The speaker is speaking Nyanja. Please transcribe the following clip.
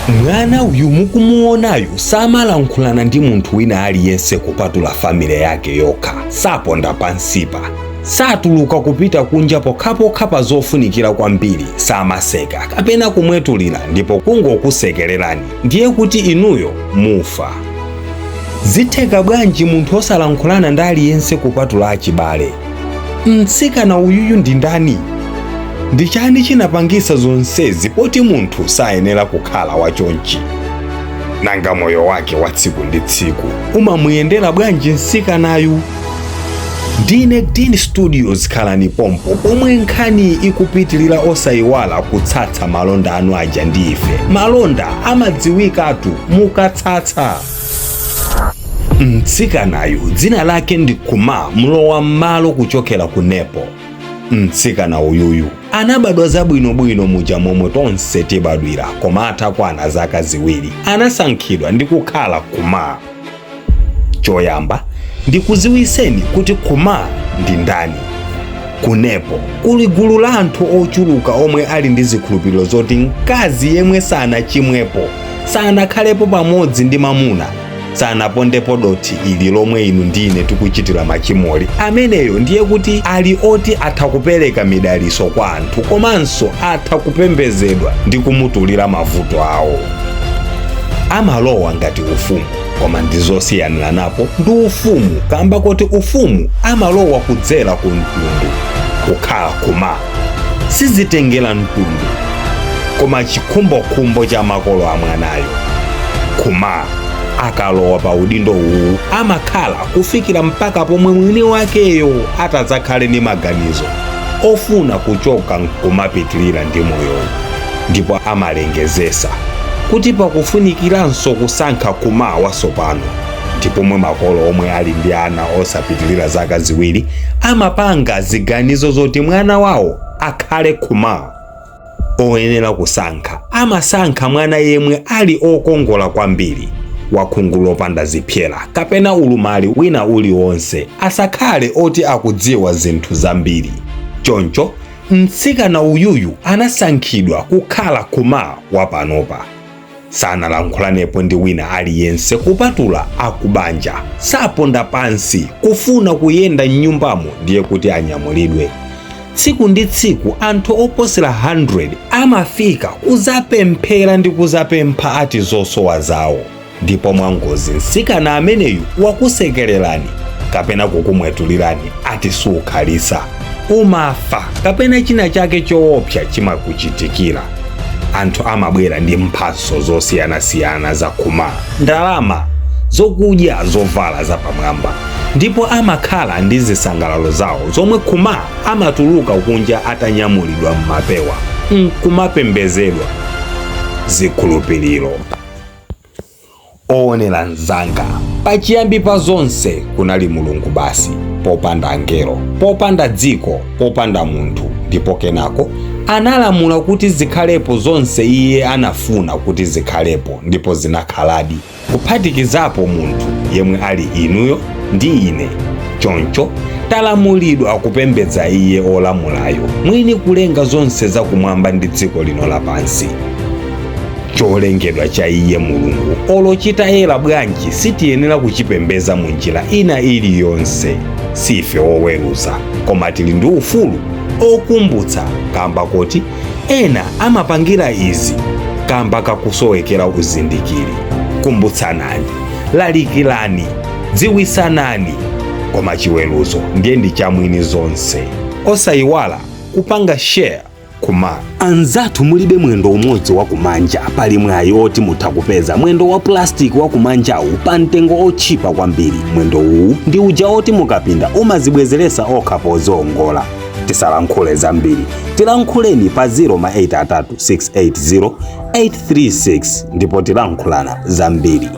Mwana uyu mukumuonayu samalankhulana ndi munthu wina aliyense kupatula family yake yokha. Saponda pansipa, satuluka kupita kunja pokhapokha pa zofunikira kwambiri. Samaseka kapena kumwetulira, ndipo kungokusekererani ndiye kuti inuyo mufa. Zitheka bwanji munthu osalankhulana ndi aliyense kupatula achibale? Mtsikana uyuyu ndi ndani? Ndi chani chinapangisa zonsezi, poti munthu sayenera kukhala wachonchi? Nanga moyo wake wa tsiku ndi tsiku umamuyendera bwanji mtsikanayu? Ndine Dean Studios, khalani pompo pomwe nkhani ikupitilira. Osayiwala kutsatsa malonda anu aja ndi ife. Malonda amadziwikatu mukatsatsa. Mtsikanayu dzina lake ndi Kuma, mlowa m'malo kuchokera ku Nepal. Mtsikana uyuyu anabadwa zabwinobwino muja momwe tonse tibadwira, koma atakwana zaka 2 anasankhidwa ndi kukhala Kuma. Choyamba ndikuziwiseni kuti Kuma ndi ndani. Ku Nepal kuli gulu la anthu ochuluka omwe ali ndi zikhulupiriro zoti mkazi yemwe sanachimwepo, sanakhalepo pamodzi ndi mamuna, sanapondepo dothi ili lomwe inu ndine tikuchitira machimoli, ameneyo ndiye kuti ali oti atha kupereka midaliso kwa anthu komanso atha kupembezedwa ndi kumutulira mavuto awo. Amalowa ngati ufumu, koma ndi zosiyaniranapo ndi ufumu, kamba kuti ufumu amalowa kudzera ku mtundu. Kukhala Kuma sizitengera mtundu, koma chikhumbokhumbo cha makolo a mwanayo. Kuma akalowa pa udindo uwu amakhala kufikira mpaka pomwe mwini wakeyo atadzakhale ndi maganizo ofuna kuchoka nkumapitilira ndi moyowu, ndipo amalengezesa kuti pakufunikiranso kusankha Kuma watsopano, ndipomwe makolo omwe ali ndi ana osapitilira zaka 2 amapanga ziganizo zoti mwana wawo akhale Kuma. Oyenera kusankha amasankha mwana yemwe ali okongola kwambiri, wakhungu lopanda zipyera kapena ulumali wina uliwonse, asakhale oti akudziwa zinthu zambiri. Choncho mtsikana uyuyu anasankhidwa kukhala Kuma wapanopa. Sanalankhulanepo ndi wina aliyense kupatula akubanja. Saponda pansi, kufuna kuyenda mnyumbamo ndiye kuti anyamulidwe. Tsiku ndi tsiku anthu oposera 100 amafika kuzapemphera ndi kuzapempha ati zosowa zawo, ndipo mwangozi mtsikana ameneyu wakusekererani kapena kukumwetulirani, ati sukhalisa, umafa kapena china chake choopsa chimakuchitikira. Anthu amabwera ndi mphatso zosiyanasiyana za Kuma, ndalama, zokudya, zovala zapamwamba, ndipo amakhala ndi zisangalalo zawo zomwe Kuma amatuluka kunja atanyamulidwa m'mapewa nkumapembezedwa. Zikhulupiriro. Oonera mzanga, pachiyambi pa zonse kunali Mulungu basi, popanda angelo, popanda dziko, popanda munthu, ndipo kenako analamula kuti zikhalepo zonse iye anafuna kuti zikhalepo, ndipo zinakhaladi, kuphatikizapo munthu yemwe ali inuyo ndi ine. Choncho talamulidwa kupembedza iye olamulayo, mwini kulenga zonse zakumwamba ndi dziko lino lapansi, cholengedwa cha iye Mulungu. Olo chitayera bwanji, sitiyenera kuchipembeza mu njira ina iliyonse. Sife oweruza, koma tili ndi ufulu okumbutsa, kamba kuti ena amapangira izi kamba kakusowekera uzindikiri. Kumbutsanani, lalikirani, dziwisanani, koma chiweruzo ndiye ndi chamwini zonse. Osayiwala kupanga share kuma anzathu. Mulibe mwendo umodzi wakumanja, pali mwayi oti mutha kupeza mwendo wa plastic wakumanjawu pa mtengo otchipa kwambiri. Mwendo uwu ndi uja oti mukapinda umazibwezeresa okha poziongola. Tisalankhule zambiri, tilankhuleni pa 0 ma 8 3 680 836 ndipo tilankhulana zambiri.